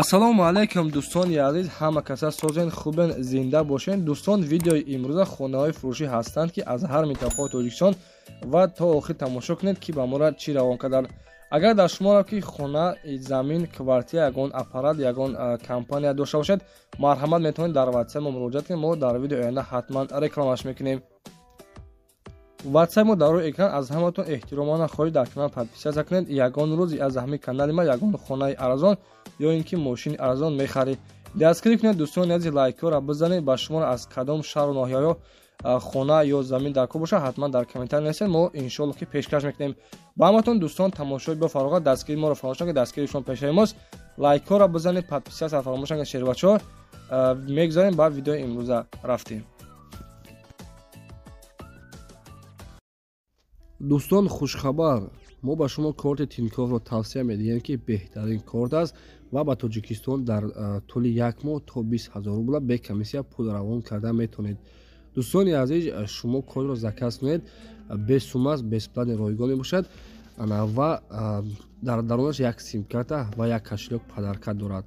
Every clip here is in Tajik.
Ассалому алайкум дӯстони азиз, ҳама каса созен, хубен, зинда бошен. Дӯстон, видеои имрӯза хонаҳои фурӯшӣ ҳастанд, ки аз ҳар минтақаи Тоҷикистон ва то охир тамошо кунед, ки ба мора чӣ равон карданд. Агар дар шуморо ки хона, замин, квартира, ягон аппарат, ягон компания дошта бошед, марҳамат метавонед дар WhatsApp мо муроҷиат кунед. Мо дар видеои оянда ҳатман рекламаш мекунем. WhatsApp мо дар рӯи экран. Аз ҳаматон эҳтиромона хоҳиш, дар канал подписаться кунед. Ягон рӯз аз ҳамин канали ма ягон хонаи арзон ё ин ки мошини арзон мехаред. Дастгирӣ кунед дӯстони азиз, лайкҳоро бизанед. Ба шуморо аз кадом шаҳру ноҳияҳо хона ё замин дар кор бошад, ҳатман дар комментарий нависед, мо иншоалло ки пешкаш мекунем. Ба ҳаматон дӯстон тамошои бо фароғат, дастгирии моро фаромӯш накунед, дастгирии шумо пешаи мост. Лайкҳоро бизанед, подписаться фаромӯш накунед. Шербачаҳо, мегузарем ба видеои имрӯза, рафтем. Дӯстон, хушхабар, мо ба шумо корти Тинькоффро тавсия медиҳем, ки беҳтарин корт аст ва ба Тоҷикистон дар тӯли як моҳ то 20 000 рубла бе комиссия пул равон карда метавонед. Дӯстони азиз, шумо кортро заказ кунед, бесум аст, бесплатный, ройгон мебошад ва дар дарунаш як симкарта ва як кошелёк подарка дорад.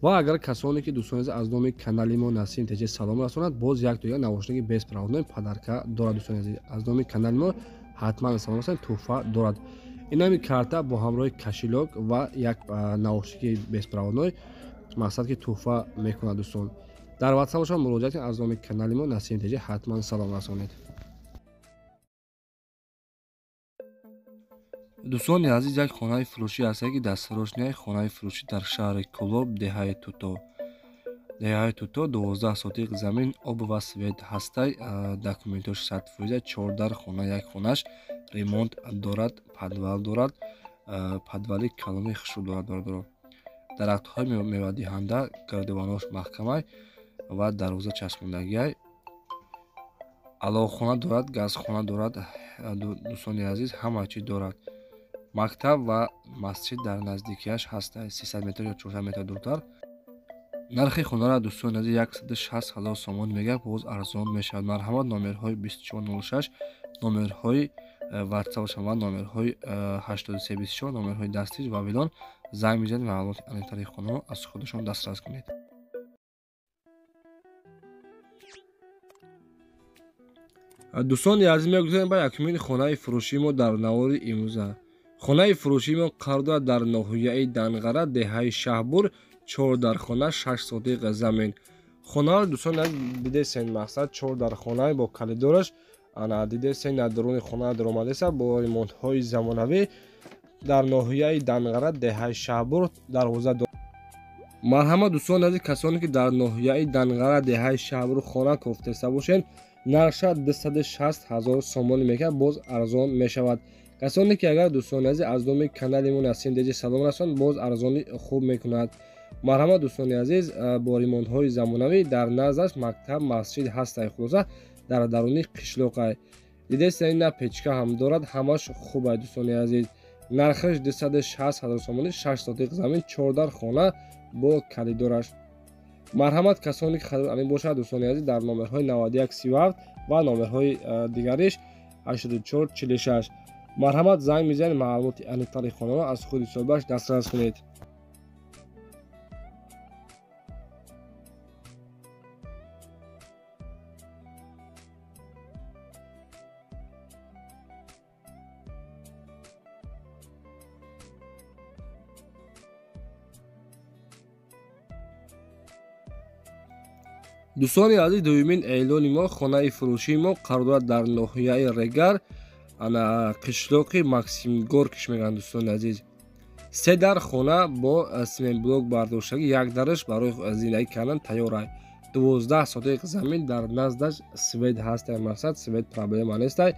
Ва агар касоне ки дӯстони азиз аз номи канали мо Насим ТЖ салом расонад, боз як тоя наушники беспроводной подарка дорад. Дӯстони азиз, аз номи канали мо ҳатман салом расонад, тӯҳфа дорад. Ин ҳами карта бо ҳамроҳи кошелёк ва як наушники беспроводной мақсад ки тӯҳфа мекунад. Дӯстон, дар WhatsApp бошад, муроҷиат кунед, аз номи канали мо Насим ТЖ ҳатман салом расонед. Дӯстони азиз, як хонаи фурӯшӣ ҳаст, ки дастфурӯшняи хонаи фурӯшӣ дар шаҳри Кӯлоб, деҳаи Туто. Деҳаи Туто, 12 сотиқ замин, об ва свет ҳастай, документош 100%, чор дар хона, як хонаш ремонт дорад, подвал дорад, подвали калони хушрӯ дорад. Бародаро, дарахтҳои мевадиҳанда, гардеванош маҳкамай ва дарвоза часпондагиай, аловхона дорад, газхона дорад. Дӯстони азиз, ҳама чиз дорад. Мактаб ва масҷид дар наздикиаш ҳастай, 300 метр ё 400 метр дуртар. Нархи хонаро дӯстони азиз 160 000 сомон мегӯяд, боз арзон мешавад. Марҳамат, номерҳои 2406, номерҳои WhatsApp ва номерҳои 8324, номерҳои дастиш ва Вилон занг мезанед, маълумоти аниқтари хонаро аз худашон дастрас кунед. Дӯстони азиз, мегузарем ба якумин хонаи фурӯшии мо дар навори имрӯза. Хонаи фурӯшии мо қарор дорад дар ноҳияи Данғара, деҳаи Шаҳбур, чор дар хона, 6 сотиқ замин. Хонаро дӯстони азиз дидесен, мақсад чор дар хона бо калидораш, ана дидесен, дар даруни хона даромадеса бо ремонтҳои замонавӣ дар ноҳияи Данғара, деҳаи Шаҳбур дарвоза дорад. Марҳамат дӯстони азиз, касоне ки дар ноҳияи Данғара, деҳаи Шаҳбур хона кофтеста бошед, нархша 260 000 сомонӣ мекунад, боз арзон мешавад. Касоне ки агар дӯстони азиз аз номи канали мо Насим ТЖ салом расонад, боз арзонӣ хуб мекунад. Марҳамат дӯстони азиз, бо ремонтҳои замонавӣ дар наздаш мактаб, масҷид ҳастай. Хулоса, дар даруни қишлоқай. Дидеста, ина печка ҳам дорад, ҳамаш хубай. Дӯстони азиз, нархаш 260 000 сомонӣ, 6 сотиқ замин, чор дар хона бо калидораш. Марҳамат, касоне ки харидор бошад, дӯстони азиз, дар номерҳои 9137 ва номерҳои дигариш 8446 марҳамат занг мезанед, маълумоти аниқтари хонаро аз худи соҳибаш дастрас кунед. Дӯстони азиз, дуюмин эълони мо, хонаи фурӯшии мо қарор дорад дар ноҳияи Регар, ана қишлоқи Максимгоркиш мегӯянд. Дӯстони азиз, се дар хона бо сементблок бардоштагӣ, як дараш барои зиндагӣ кардан тайёрай, 12 сотиқ замин, дар наздаш свет ҳастай, мақсад свет проблема нестай,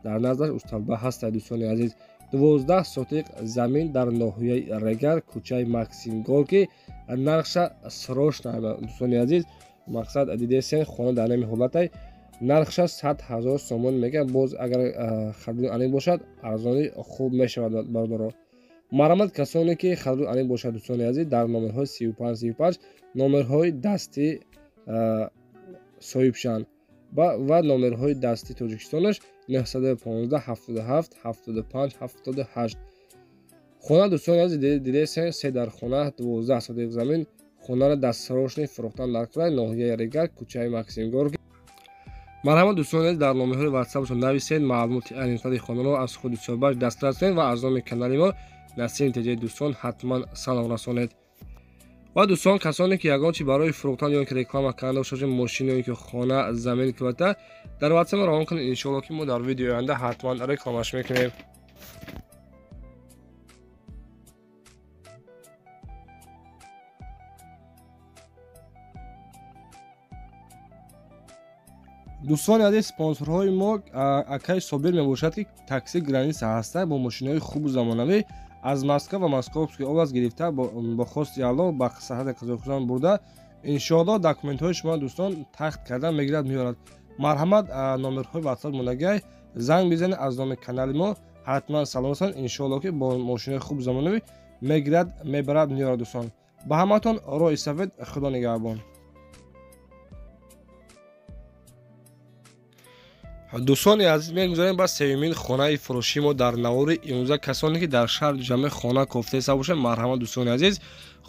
дар наздаш усталба ҳастай. Дӯстони азиз, 12 сотиқ замин дар ноҳияи Регар, кӯчаи Максимгорки, нархша срочно. Дӯстони азиз, мақсад дидесен, хона дар нами ҳолатай, нархша 100 000 сомон мегӯяд, боз агар харидор аниқ бошад, арзонӣ хуб мешавад. Бародаро, марҳамат, касоне ки харидор аниқ бошад, дӯстони азиз, дар номерҳои 3535, номерҳои дасти соҳибшан ва номерҳои дасти Тоҷикистонаш 915 77 75 78. Хона дӯстони азиз дидесен се дар хона 12 сотих замин. Хонаро дастсарошни фурӯхтан дар край ноҳияи Регар, кӯчаи Максим Горький. Марҳамат дӯстони азиз, дар номерҳои WhatsApp-шон нависед, маълумоти аниқтари хонаро аз худи соҳибаш дастрас кунед ва аз номи канали мо Насим ТЖ дӯстон ҳатман салом расонед. Ва дӯстон, касоне ки ягон чи барои фурӯхтан ё ки реклама кардан дошта бошед, мошин ё ки хона, замин, квартира, дар WhatsApp равон кунед. Иншоалло ки мо дар видеои оянда ҳатман рекламаш мекунем. Дӯстони азиз, спонсорҳои мо акаи Собир мебошад, ки такси граница ҳаста бо мошинои хубу замонавӣ аз Москва ва Московский област гирифта бо хости Аллоҳ ба сарҳади Қазоқистон бурда. Иншоалло документҳои шумо дӯстон тахт карда мегирад, меорад. Марҳамат, номерҳои WhatsApp мондагиай, занг бизанед, аз номи канали мо ҳатман салом расонед. Иншоалло ки бо мошинои хубу замонавӣ мегирад, мебарад, меорад. Дӯстон, ба ҳаматон роҳи сафед, Худо нигаҳбон. Дӯстони азиз, мегузарем ба сеюмин хонаи фурӯшии мо дар навори имрӯза. Касоне ки дар шаҳри Душанбе хона кофтаеста бошанд, марҳамат дӯстони азиз,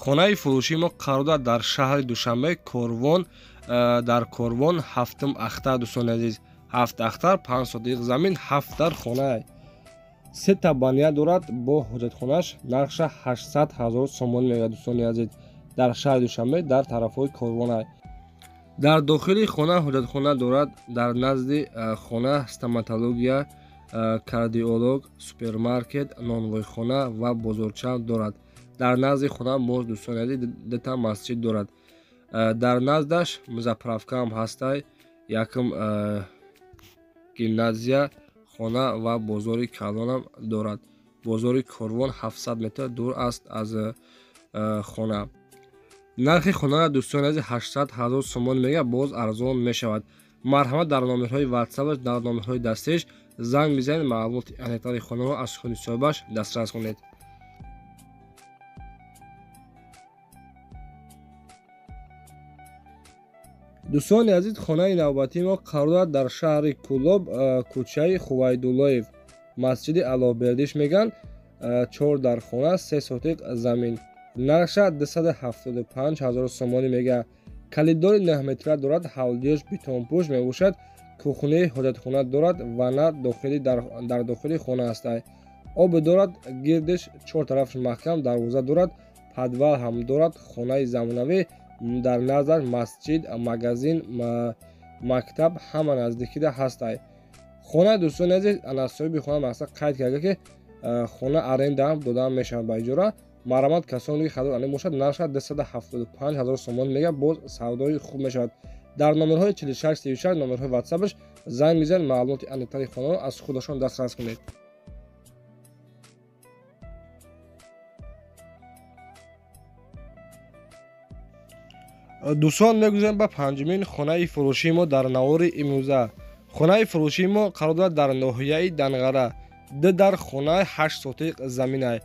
хонаи фурӯшии мо қарор дорад дар шаҳри Душанбе, Корвон, дар Корвон ҳафтум ахтар. Дӯстони азиз, ҳафт ахтар, 5 сотих замин, 7 дар хона, се та бания дорад бо ҳоҷатхонааш. Нархша 800 ҳазор сомонӣ мегӯяд. Дӯстони азиз, дар шаҳри Душанбе, дар тарафҳои Корвона. Дар дохили хона ҳоҷатхона дорад, дар назди хона стоматология, кардиолог, супермаркет, нонвойхона ва бозорча дорад. Дар назди хона боз дӯстони азиз дута масҷид дорад. Дар наздаш заправка ҳам ҳастай, якм гимназия, хона ва бозори калонам дорад. Бозори Корвон 700 метр дур аст аз хона. Нархи хонара дӯстони азиз 800 ҳазор сомон мега, боз арзон мешавад. Марҳамат, дар номерҳои WhatsApp, дар номерҳои дастиш занг бизанед, маълумоти аниқтари хонаро аз худи соҳибаш дастрас кунед. Дӯстони азиз, хонаи навбатии мо қарор дорад дар шаҳри Кӯлоб, кӯчаи Хувайдуллоев, масҷиди Аллоҳбердиш мегӯянд, 4 дар хона, 3 сотих замин. Нархша 275 ҳазор сомонӣ мега. Калидори 9 метра дорад, ҳавлиёш бетонпӯш мебошад, кухнии ҳоҷатхона дорад, ванна дар дохили хона аст. Об дорад, гирдиш 4 тарафаш маҳкам, дарвоза дорад, подвал ҳам дорад. Хонаи замонавӣ, дар назар масҷид, магазин, мактаб ҳама наздикида ҳастай. Хона дӯстони азиз, ана соҳиби хона мақсад қайд карда ки хона аренда ҳам дода мешавад ба иҷора. Марҳамат, касоне ки харидор ане бошад, нархша 275 ҳазор сомон мега, боз савдои хуб мешавад. Дар номерҳои 46 36 номерҳои WhatsApp-ш занг бизанед, маълумоти аниқтари хонаро аз худашон дастрас кунед. Дӯстон, мегузарем ба панҷумин хонаи фурӯшии мо дар навори имрӯза. Хонаи фурӯшии мо қарор дорад дар ноҳияи Данғара, ду дар хона, 8 сотих заминай.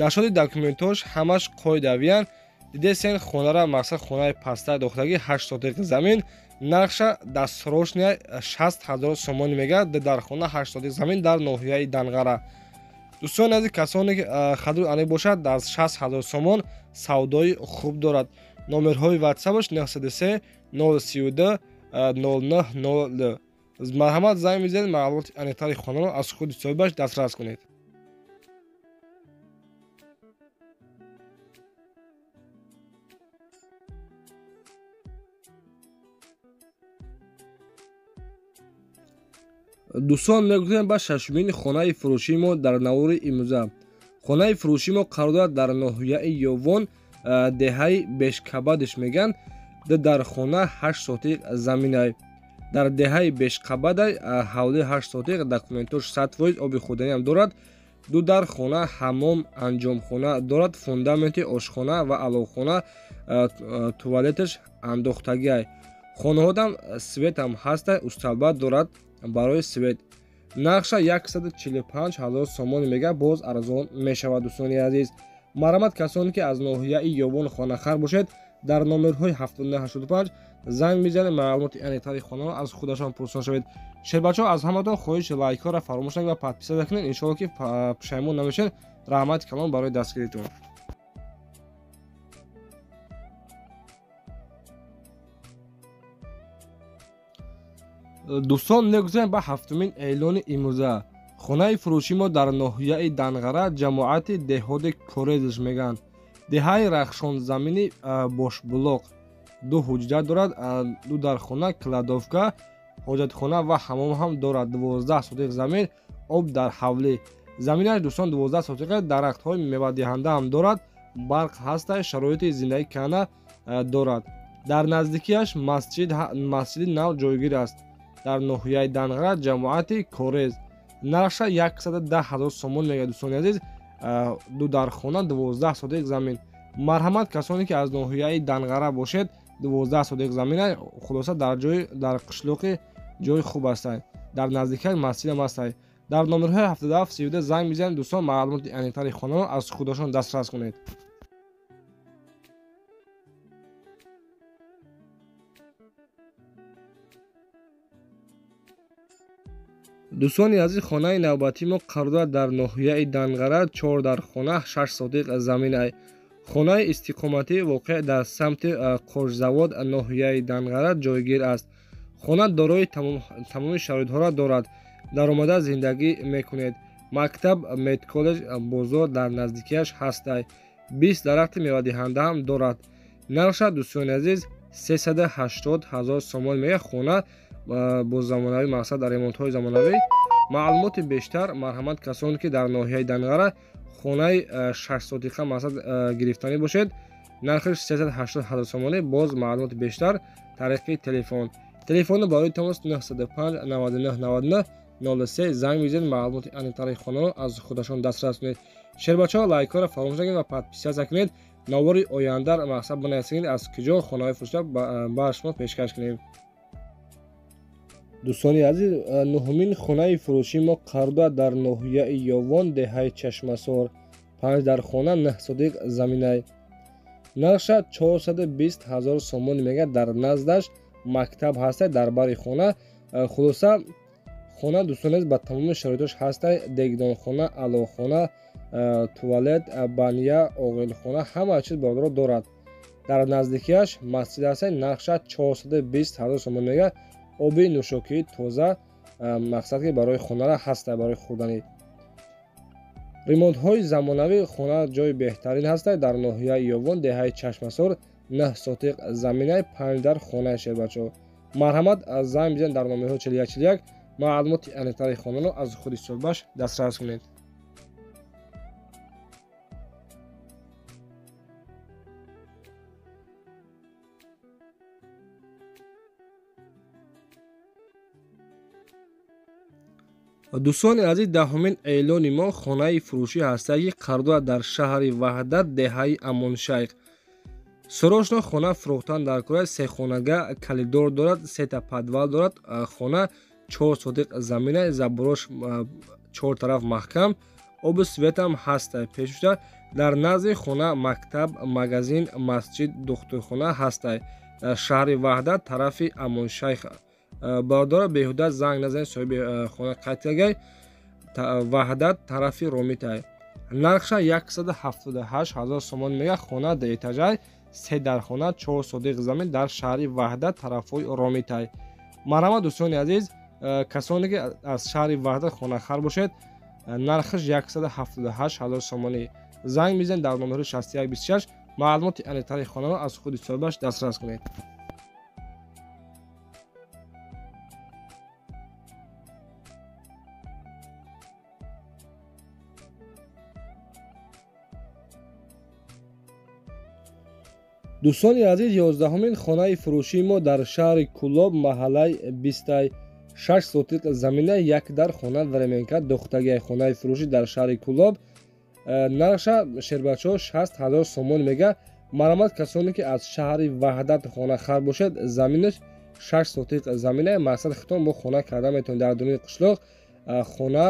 Нашоди документош ҳамаш қоидавиянд. Дидесен хонара мақсад хонаи пастаи дохилагӣ, 8 сотих замин, нархша дастсрочная 60 ҳазор сомонӣ мега, ду дар хона, 8 сотих замин дар ноҳияи Данғара. Дӯстони азиз, касоне ки харидор ане бошад, дар 60 ҳазор сомон савдои хуб дорад. Номерҳои WhatsApp-аш 903 032 09 02. Марҳамат, занг бизанед, маълумоти аниқтари хонаро аз худи соҳибаш дастрас кунед. Дӯстон, мегузарем ба шашумин хонаи фурӯшии мо дар навори имрӯза. Хонаи фурӯшии мо қарор дорад дар ноҳияи Ёвон, деҳаи Бешкабадиш мегӯянд, ду дар хона, 8 сотих заминай. Дар деҳаи Бешқабадай, ҳавлии 8 сотих, документош 100%, оби хӯрданиам дорад, ду дар хона, ҳаммом, анҷомхона дорад, фундаменти ошхона ва аловхона, туалеташ андохтагиай. Хонаҳодам светам ҳастай, усталба дорад барои свет. Нархша 145 ҳазор сомонӣ мега, боз арзон мешавад. Дӯстони азиз, марҳамат, касоне ки аз ноҳияи Ёвон хонахар бошед, дар номерҳои 7985 занг бизанед, маълумоти аниқтари хонаро аз худашон пурсон шавед. Шербачаҳо, аз ҳаматон хоҳиш, лайкҳоро фаромӯш накунед ва подписаться кунед. Иншоалло ки пушаймон намешавед. Раҳмати калон барои дастгиритон. Дӯстон, мегузарем ба ҳафтумин эълони имрӯза. Хонаи фурӯшии мо дар ноҳияи Данғара, ҷамоати деҳоти Корезш мегӯянд. Деҳаи Рахшонзамини Бошбулоқ. 2 ҳуҷра дорад, 2 дархона, кладовка, ҳоҷатхона ва ҳамом ҳам дорад. 12 сотиқ замин, об дар ҳавлӣ. Заминаш дӯстон 12 сотиқа, дарахтҳои мевадиҳанда ҳам дорад, барқ ҳаста, шароити зиндагӣ кана дорад. Дар наздикиаш масҷиди нав ҷойгир аст. Дар ноҳияи Данғара, ҷамоати Корез. Нархша 110 000 сомон мегӯяд дӯстони азиз. 2 дархона, 12 сотиқ замин. Марҳамат, касоне ки аз ноҳияи Данғара бошед, 12 сотиқ замина, хулоса дар ҷои дар қишлоқи ҷои хуб ҳастанд. Дар наздикиаш масҷид ҳам ҳастанд. Дар номерҳои 77 32 занг мезанед дӯстон, маълумоти аниқтари хонаро аз худашон дастрас кунед. Дӯстони азиз, хонаи навбатии мо қарор дорад дар ноҳияи Данғара, 4 дархона, 6 сотиқ замина. Хонаи истиқоматӣ воқеъ дар самти Қошзавод ноҳияи Данғара ҷойгир аст. Хона дорои тамоми шароитҳоро дорад. Даромада зиндагӣ мекунед. Мактаб, медколлеҷ, бозор дар наздикиаш ҳастанд. 20 дарахти мевадиҳанда ҳам дорад. Нархша дӯстони азиз 380 000 сомон мегӯяд. Хона бо замонавӣ, мақсад дар ремонтҳои замонавӣ. Маълумоти бештар марҳамат, касоне ки дар ноҳияи Данғара хонаи 6 сотиқа мақсад гирифтанӣ бошед, нархаш 380 000 сомонӣ. Боз маълумоти бештар тариқи телефон. Телефони барои тамос 905 99 99 03 занг мезанед, маълумоти аниқтари хонаро аз худашон дастрас кунед. Шербачаҳо, лайкҳоро фаромӯш накунед ва подписаться кунед. Навори оянда мақсад бинависед аз куҷо хонаҳои фурӯшта ба шумо пешкаш кунем. Дӯстони азиз, нуҳумин хонаи фурӯшии мо қарор дорад дар ноҳияи Ёвон, деҳаи Чашмасор. 5 дархона, 9 сотиқ заминай. Нархша 420 000 сомон мегӯяд. Дар наздаш мактаб ҳаста, дар бари хона. Хулоса хона дӯстони азиз ба тамоми шароитош ҳаста: дегдонхона, алоқхона, туалет, баня, оғилхона, ҳама чиз бародаро дорад. Дар наздикиаш масҷид ҳаста. Нархша 420 000 сомон мегӯяд. Оби нӯшокии тоза мақсад ки барои хонара ҳаста, барои хӯрданӣ. Ремонтҳои замонавӣ, хона ҷои беҳтарин ҳаста дар ноҳияи Ёвон, деҳаи Чашмасор, 9 сотиқ заминаи, 5 дар хонаи шербачаҳо. Марҳамат, занг бизанед дар номерҳои 41 41, маълумоти аниқтари хонаро аз худи соҳибаш дастрас кунед. Дӯстони азиз, даҳумин эълони мо хонаи фурӯшӣ ҳаста, ки қарор дорад дар шаҳри Ваҳдат, деҳаи Амоншайх. Срочно хона фурӯхтан дар кора. 3 хонага, калидор дорад, 3 подвал дорад. Хона 4 сотиқ замина, заборош 4 тараф маҳкам, обу светам ҳаста. Пешшуда дар назди хона мактаб, магазин, масҷид, духтурхона ҳаста. Дар шаҳри Ваҳдат, тарафи Амоншайх. Бародаро, беҳуда занг назанед, соҳиби хона қайд кардагай. Ваҳдат, тарафи Ромитай. Нархша 178 000 сомон мегӯяд. Хона дуэтажай, 3 дархона, 4 сотиқ замин дар шаҳри Ваҳдат, тарафҳои Ромитай. Марҳамат дӯстони азиз, касоне ки аз шаҳри Ваҳдат хонахар бошед, нархаш 178 000 сомонӣ. Занг мезанед дар номерҳои 61 26, маълумоти аниқтари хонаро аз худи соҳибаш дастрас кунед. Дӯстони азиз, 11-умин хонаи фурӯшии мо дар шаҳри Кӯлоб, маҳаллаи 26 сотиқ замина, 1 дар хона, временка дохтагиай. Хонаи фурӯшӣ дар шаҳри Кӯлоб. Нархша шербачаҳо 60 000 сомон мегӯяд. Марҳамат, касоне ки аз шаҳри Ваҳдат хонахар бошед, заминаш 6 сотиқ замина, мақсад хитон бо хона карда метавонед. Дар дуруни қишлоқ хона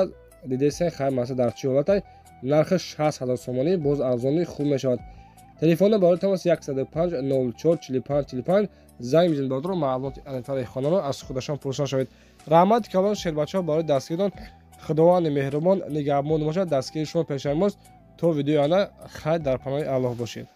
дидесен, хайр мақсад дар чӣ ҳолатай. Нархаш 60 000 сомонӣ, боз арзонӣ хуб мешавад. Телефони барои тамос 105 04 45 45 занг мезанед бародаро, маълумоти аниқтари хонаро аз худашон пурсон шавед. Раҳмати калон шербачаҳо барои дастгиритон. Худованди меҳрубон нигаҳбон бошад. Дастгири шумо пешаи мост. То видеои ана, хайр, дар паноҳи Аллоҳ бошед.